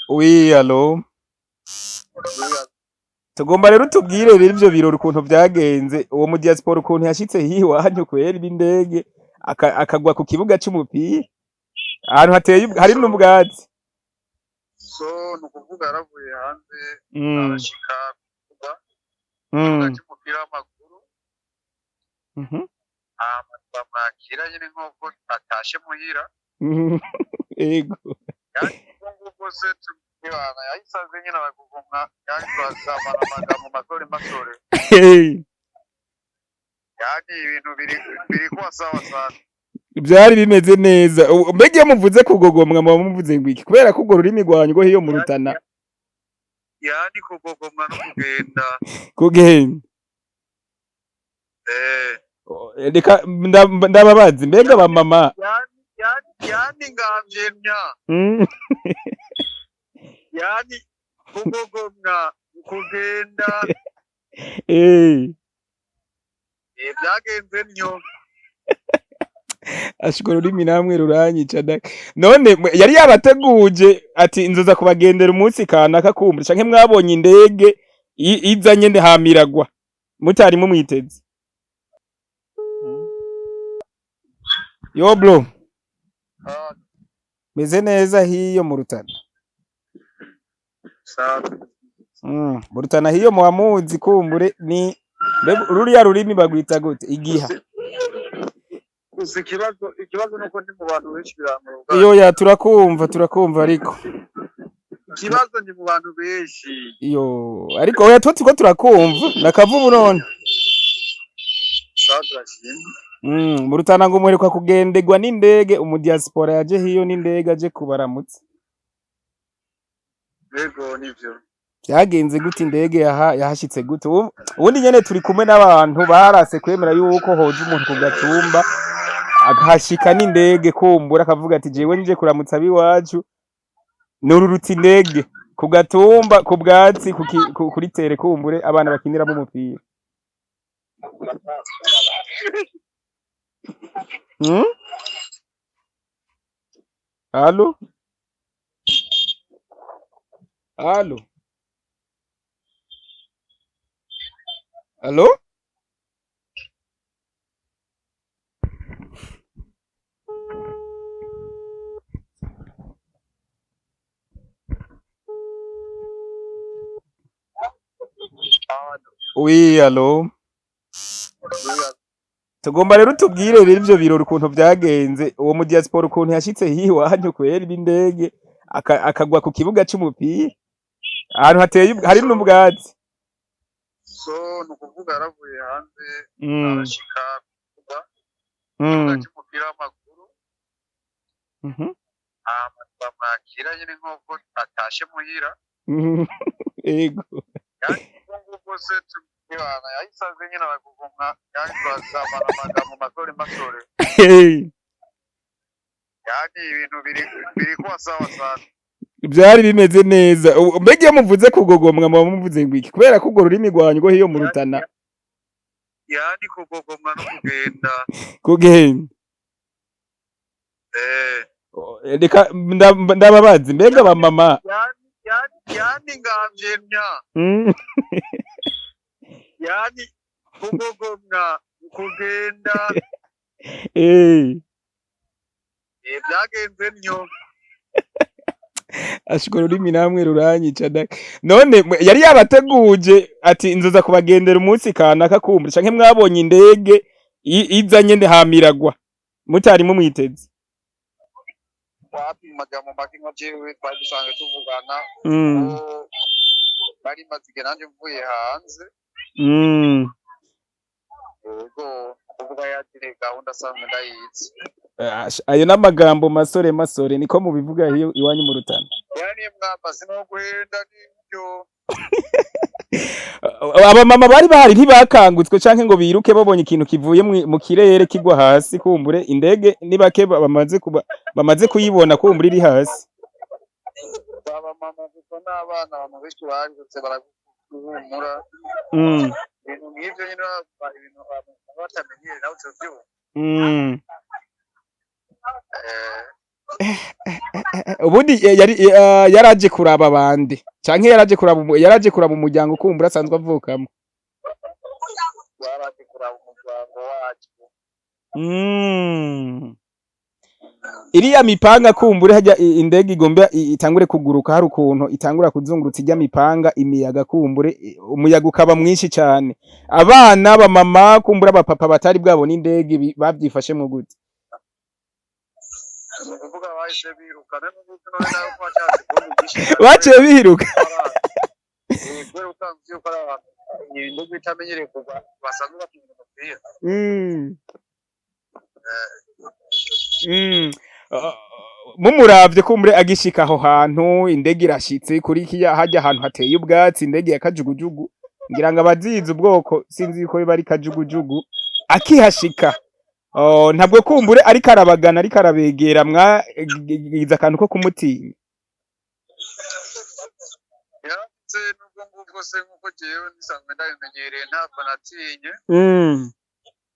Oui, allo. Tugomba rero utubwire rero ivyo birori ukuntu vyagenze, uwo mu diaspora ukuntu yashitse hiwanyu kweri n'indege akagwa ku kibuga c'umupira ahantu hateye hari n'ubwatsi. So ni ukuvuga yaravuye hanze arashika kuba kibuga c'umupira w'amaguru, hama bamwakira nyene nk'uko atashe muhira. Ego. Ubwo ngubwo se tubana yahisaze nyene aragugumwa, yani twazamana amagambo masore masore. Hey. Yani ibintu biri kuwa sawa sana. Vyari bimeze neza. Mbega iyo muvuze kugogomwa muba muvuze ngo iki? Kubera ko urwo rurimi rwanyu rwo hiyo mu Rutana. Yani kugogomwa no kugenda. Kugenda. Eh. Reka ndababazi mbega ba mama. Yani ngamvyemya. Yani kugogomwa kugenda. Eh, byagenze ntyo. Ashika ururimi namwe ruranyica da. None yari yabateguje ati nzoza kubagendera umunsi kanaka kumbura, canke mwabonye indege iza nyene hamiragwa mutari mumwiteze? Yo bro. Ah. Meze neza hiyo mu Rutana. Sawa. Mu Rutana hiyo muhamuzi kumbure ni mbega ruriya rurimi bagwita gute? Igiha. Gusa ikibazo nuko ndi mu bantu benshi birangoye. Iyo ya turakumva, turakumva ariko. Ikibazo ndi mu bantu benshi. Iyo ariko oya twe turiko turakumva nakavubu none. Sawa, turashima. Mu Rutana ngo muheruka kugendegwa n'indege, umu diaspora yaje hiyo n'indege aje kubaramutsa. Yego nivyo. Vyagenze gute? Indege yahashitse gute? Ubundi nyene turi kumwe n'abantu barase kwemera yuko hoza umuntu ku gatumba akahashika n'indege, kumbura akavuga ati jewe nje kuramutsa abiwacu, nururutse indege ku gatumba ku bwatsi kuri tere kumbure abana bakiniramo umupira. Allo? Allo? Allo? Oui, allo. Tugomba rero utubwire rero ivyo birori ukuntu vyagenze, uwo mu diaspora ukuntu yashitse hiwanyu kweri n'indege akagwa ku kibuga c'umupira ahantu hateye hari n'ubwatsi. So ni ukuvuga yaravuye hanze arashika kuba kibuga c'umupira w'amaguru, hama bamwakira nyene nk'uko atashe muhira. Ego. Yani ubwo ngubwo se tubana yahisaze nyene aragugumwa, yani twazamana amagambo masore masore. Hey. Yani ibintu biri kuwa sawa sana. Vyari bimeze neza. Mbega iyo muvuze kugogomwa muba muvuze ngo iki? Kubera ko urwo rurimi rwanyu rwo hiyo mu Rutana. Yani kugogomwa no kugenda. Kugenda. Eh. Reka ndababazi mbega ba mama. Yani ngamvyemya. Yani kugogomwa kugenda. Eh, byagenze ntyo. Ashika ururimi namwe ruranyica da. None yari yabateguje ati nzoza kubagendera umunsi kanaka kumbura, canke mwabonye indege iza nyene hamiragwa mutari mumwiteze? Wapi, mu majambo make nka jewe twari dusanzwe tuvugana, ko bari maze igihe nanje mvuye hanze. Yego, kuvuga yakire gahunda asanzwe ndayizi. Ayo n'amagambo masore masore niko mubivuga hiyo iwanyu mu Rutana. Yani mwamba sinoguhenda nivyo. Aba mama bari bahari ntibakangutswe canke ngo biruke babonye ikintu kivuye mu kirere kigwa hasi, kumbure indege ni bake bamaze kuyibona kumbure iri hasi. Aba mama gusa n'abana, abantu benshi barutse baraguhumura. Ibintu nk'ivyo nyine ibintu abantu batamenyereye nawe uzovyumva. Ubundi yari yaraje kuraba abandi canke yaraje kuraba umuryango kumbura asanzwe avukamo? Yaraje kuraba umuryango wacu. Iriya mipanga kumbure hajya indege igomba itangure kuguruka, hari ukuntu itangura kuzungurutsa ijya mipanga, imiyaga kumbure, umuyaga ukaba mwinshi cane. Abana, abamama kumbure, abapapa batari bwabona indege bavyifashemwo gute? Ni ukuvuga bahise birukana n'ubundi, none nawe ko washatse kubona ibyinshi cyane. Baciye biruka. Kubera usanzwe yuko ari abantu indege itamenyereye kugwa basanzwe bakina umupira. Mumuravye kumbure agishika aho hantu indege irashitse kuri kiya hajya ahantu hateye ubwatsi, indege ya kajugujugu, ngira ngo abazizi ubwoko sinzi yuko biba ari kajugujugu, akihashika, oh, ntabwo kumbure ariko arabagana, ariko arabegera, mwagize akantu ko kumutinya? Yaranditse n'ubwo ngubwo se, nk'uko jewe nisanzwe ndabimenyereye, ntabwo natinye.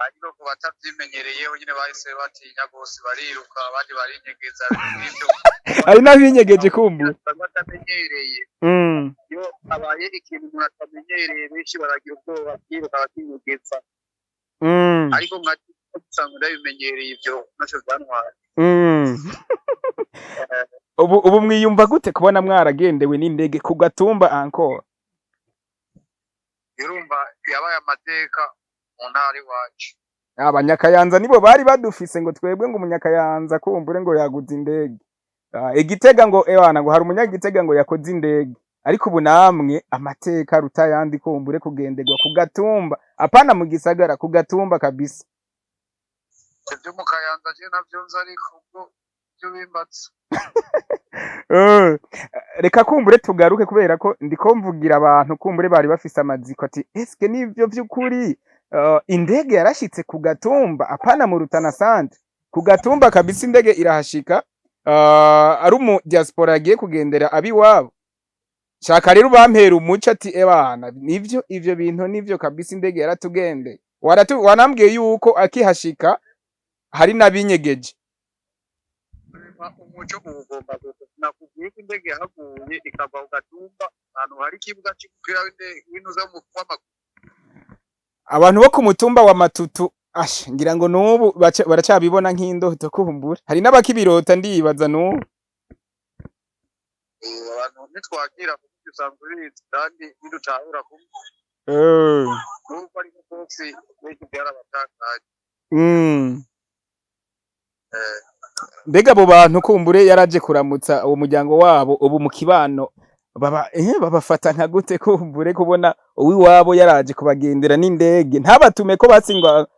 Ariko ku batavyimenyereyeho nyine bahise batinya rwose, bariruka, abandi barinyegeza, ibintu nk'ivyo. Hari n'abinyegeje kumbure. Batamenyereye. Iyo habaye ikintu umuntu atamenyereye, benshi baragira ubwoba, bakiruka, bakinyegeza. Ariko nka usanzwe ndabimenyereye, ivyo ntaco vyantwaye. Ubu mwiyumva gute kubona mwaragendewe n'indege ku gatumba encore? Urumva yabaye amateka mu ntara iwacu. Abanyakayanza nibo bari badufise ngo twebwe ngo umunyakayanza kumbure ngo yaguze indege. Ah, igitega ngo ewana ngo hari umunyagitega ngo yakoze indege, ariko ubu namwe amateka ruta yandi kumbure kugenderwa ku gatumba, apana mu gisagara, ku gatumba kabisa. Ibyo mu Kayanza je navyo nzi, ariko ubwo byo bimbatse. Reka kumbure tugaruke, kubera ko ndiko mvugira abantu kumbure bari bafise amaziko ati: "Eske nivyo vy'ukuri indege yarashitse ku gatumba, apana mu Rutana centre, ku gatumba kabisa indege irahashika, ari umu diaspora yagiye kugendera abiwabo?" Shaka rero bampera umuco ati: "Ebana, nivyo, ivyo bintu nivyo kabisa, indege yaratugendeye." Waratu wanambwiye yuko akihashika hari n'abinyegeje. Umuco uwugomba gusa nakubwiye ko indege yahaguye ikava ku gatumba, ahantu hari ikibuga c'umupira w'intuza w'amaguru. Abantu bo ku mutumba wa Matutu, asha, ngira ngo nubu baracabibona nk'indoto kumbura, hari n'abakibirota ndibaza nubu. Abantu ntitwakira kuko usanzwe ubizi kandi ntidutahura kumwe. Nubwo ariko kose benshi byarabatangaje. Mbega abo bantu kumbure yaraje kuramutsa uwo muryango wabo, ubu mu kibano baba babafata nka gute kumbure kubona uwiwabo yaraje kubagendera n'indege, ntabatume ko basingwa,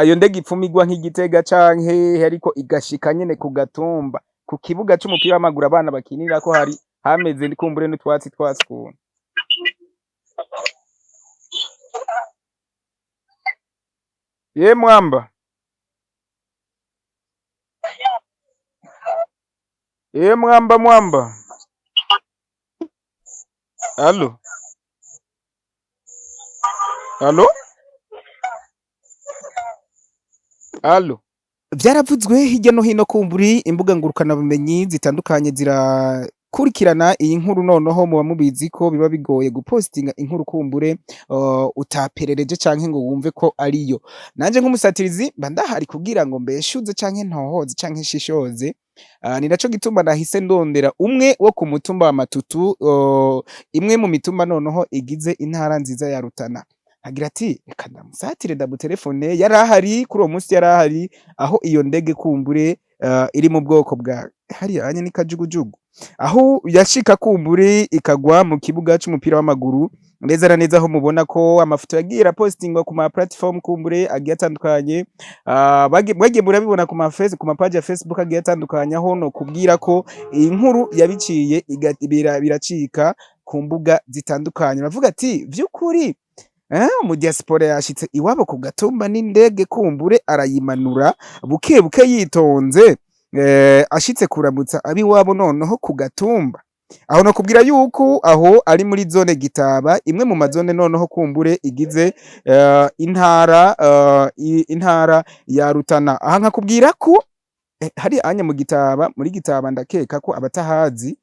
iyo ndege ipfumigwa nk'igitega canke hehe, ariko igashika nyene ku gatumba, ku kibuga c'umupira w'amaguru abana bakinirako, hari hameze kumbure n'utwatsi twatsi ukuntu? Ye mwamba, ye mwamba, mwamba, allo, allo, allo. Vyaravuzwe hirya no hino kumburi imbuga ngurukanabumenyi zitandukanye zirakurikirana iyi nkuru. Noneho muba mubizi ko biba bigoye gupostinga inkuru kumbure utaperereje canke ngo wumve ko ariyo. Nanje nk'umusatirizi mba ndahari kugira ngo mbeshuze canke ntohoze canke nshishoze. Ni naco gituma nahise ndondera umwe wo ku mutumba wa Matutu, imwe mu mitumba noneho igize intara nziza ya Rutana. Agira ati: "Reka ndamusatire, ndamutelefone." Yari ahari kuri uwo munsi, yari ahari aho iyo ndege kumbure iri mu bwoko bwa hariya anye ni kajugujugu, aho yashika kumbure ikagwa mu kibuga c'umupira w'amaguru neza na neza, aho mubona ko amafoto yagiye arapostingwa ku ma platform kumbure agiye atandukanye. Bagiye murabibona ku ma page ya Facebook agiye atandukanye, aho no kubwira ko iyi nkuru yabiciye biracika ku mbuga zitandukanye, bavuga ati: "Vy'ukuri mu diaspora yashitse iwabo ku gatumba n'indege, kumbure arayimanura buke buke yitonze, ashitse kuramutsa abiwabo noneho ku gatumba." Aho nokubwira yuko aho ari muri zone Gitaba, imwe mu mazone noneho kumbure igize intara ya Rutana. Aha nkakubwira ko Hari anya mu Gitaba, muri Gitaba ndakeka ko abatahazi,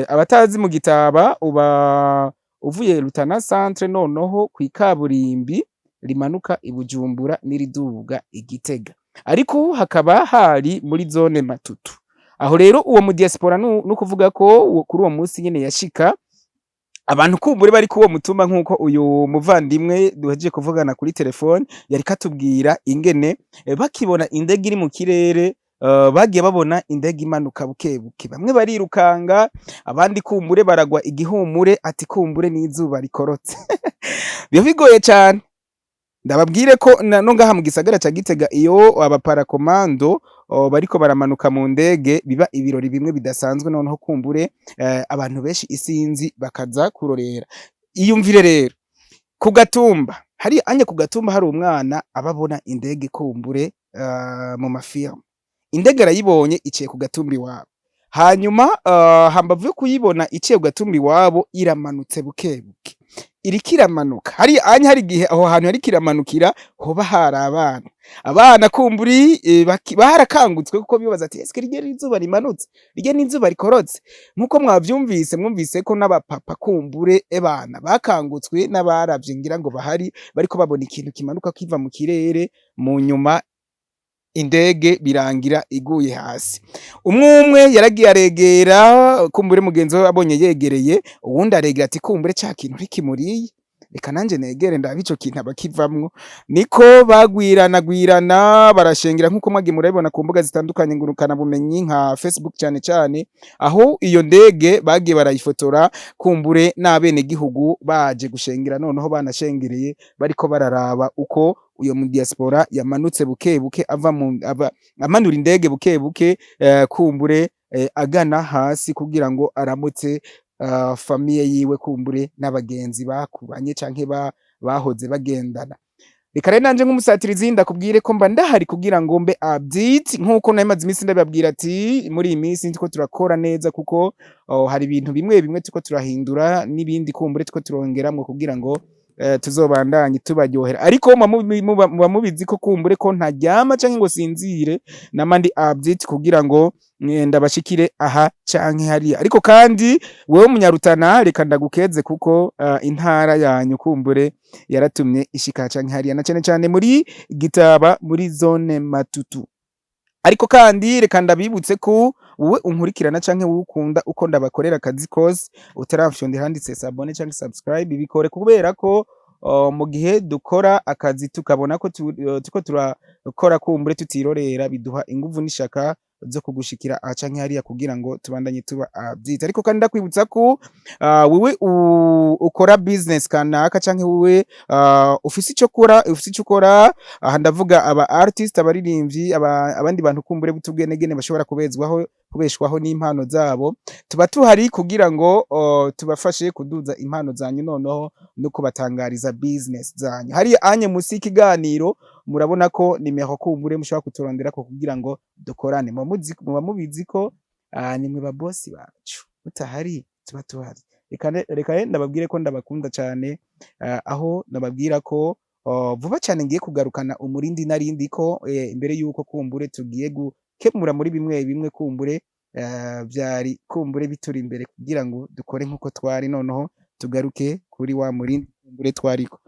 abatazi mu Gitaba, uba uvuye Rutana centre, noneho kw'ikaburimbi rimanuka i Bujumbura n'iriduga i Gitega, ariko hakaba hari muri zone Matutu. Aho rero uwo mu diaspora, nukuvuga ko kuri uwo munsi nyene yashika, abantu kumbure bari kuwo mutumba, nkuko uyu muvandimwe duhejeje kuvugana kuri telefone yariko atubwira ingene bakibona indege iri mu kirere, bagiye babona indege imanuka buke buke, bamwe barirukanga, abandi kumbure baragwa igihumure, ati kumbure n'izuba rikorotse. Biba bigoye cane. Ndababwire ko no ngaha mu gisagara ca Gitega, iyo abaparakomando bariko baramanuka mu ndege, biba ibirori bimwe bidasanzwe. Noneho kumbure abantu benshi isinzi bakaza kurorera. Iyumvire rero ku gatumba, hari anya ku gatumba hari umwana ababona indege kumbure mu mafilm, indege arayibonye iciye ku gatumba iwabo. Hanyuma hambavu yo kuyibona iciye ku gatumba iwabo, iramanutse buke buke, iriko iramanuka. Hari anya hari igihe aho hantu yariko iramanukira hoba hari abana. Abana kumburi barakangutswe kuko bibaza ati: "Eske rirya n'izuba rimanutse? Rirya n'izuba rikorotse?" Nkuko mwavyumvise, mwumvise ko n'abapapa kumbure ebana bakangutswe n'abaravye, ngira ngo bahari bariko babona ikintu kimanuka kiva mu kirere. Mu nyuma indege birangira iguye hasi. Umwe umwe yaragiye aregera kumbure mugenzi we, abonye yegereye uwundi aregera, ati: "Kumbure ca kintu ntikimuriye, reka nanje negere ndabe ico kintu abakivamwo." Niko bagwirana gwirana, barashengera, nkuko mwagiye murabibona ku mbuga zitandukanye ngurukana bumenyi nka Facebook cane cane, aho iyo ndege bagiye barayifotora kumbure n'abene gihugu baje gushengera. Noneho banashengereye bariko bararaba uko uyo mu diaspora yamanutse buke buke, ava mu ava amanura indege buke buke, kumbure agana hasi kugira ngo aramutse famille yiwe, kumbure n'abagenzi bakuranye canke bahoze bagendana. Reka rero nanje nk'umusatirizi ndakubwire ko mba ndahari kugira ngo mbe update, nkuko nari maze iminsi ndababwira ati muri iyi minsi turiko turakora neza, kuko hari ibintu bimwe bimwe turiko turahindura n'ibindi kumbure turiko turongeramwo kugira ngo tuzobandanye tubaryohera. Ariko muba mubizi ko kumbure ko ntaryama canke ngo sinzire, nama ndi update kugira ngo ndabashikire aha canke hariya. Ariko kandi wewe Munyarutana, reka ndagukeze kuko intara yanyu kumbure yaratumye ishika canke hariya, na cane cane muri Gitaba, muri zone Matutu. Ariko kandi reka ndabibutse ko wowe unkurikirana canke wowe ukunda uko ndabakorera akazi kose, utarafyonda handitse s'abonner canke subscribe, bikore, kubera ko mu gihe dukora akazi tukabona ko turiko turakora kumbure tutirorera, biduha inguvu n'ishaka zo kugushikira aha canke hariya kugira ngo tubandanye tuba update. Ariko kandi ndakwibutsa ko wewe ukora business kanaka canke wewe ufise ico ukora, ufise ico ukora, aha ndavuga aba artist, abaririmbyi, abandi bantu kumbure b'utugenegene bashobora kubezwaho, kubeshwaho n'impano zabo, tuba tuhari kugira ngo tubafashe kuduza impano zanyu, noneho no kubatangariza business zanyu. Hariya anye musi y'ikiganiro murabona ko nimero kumbure mushobora kuturonderako kugira ngo dukorane. Muba mubizi ko nimwe ba boss bacu, mutahari tuba tuhari. Reka ndababwire ko ndabakunda cane, aho nababwira ko vuba cane ngiye kugarukana umurindi narindi ko imbere yuko kumbure tugiye gukemura muri bimwe bimwe kumbure vyari kumbure bituri imbere kugira ngo dukore nkuko twari, noneho tugaruke kuri wa murindi kumbure twariko.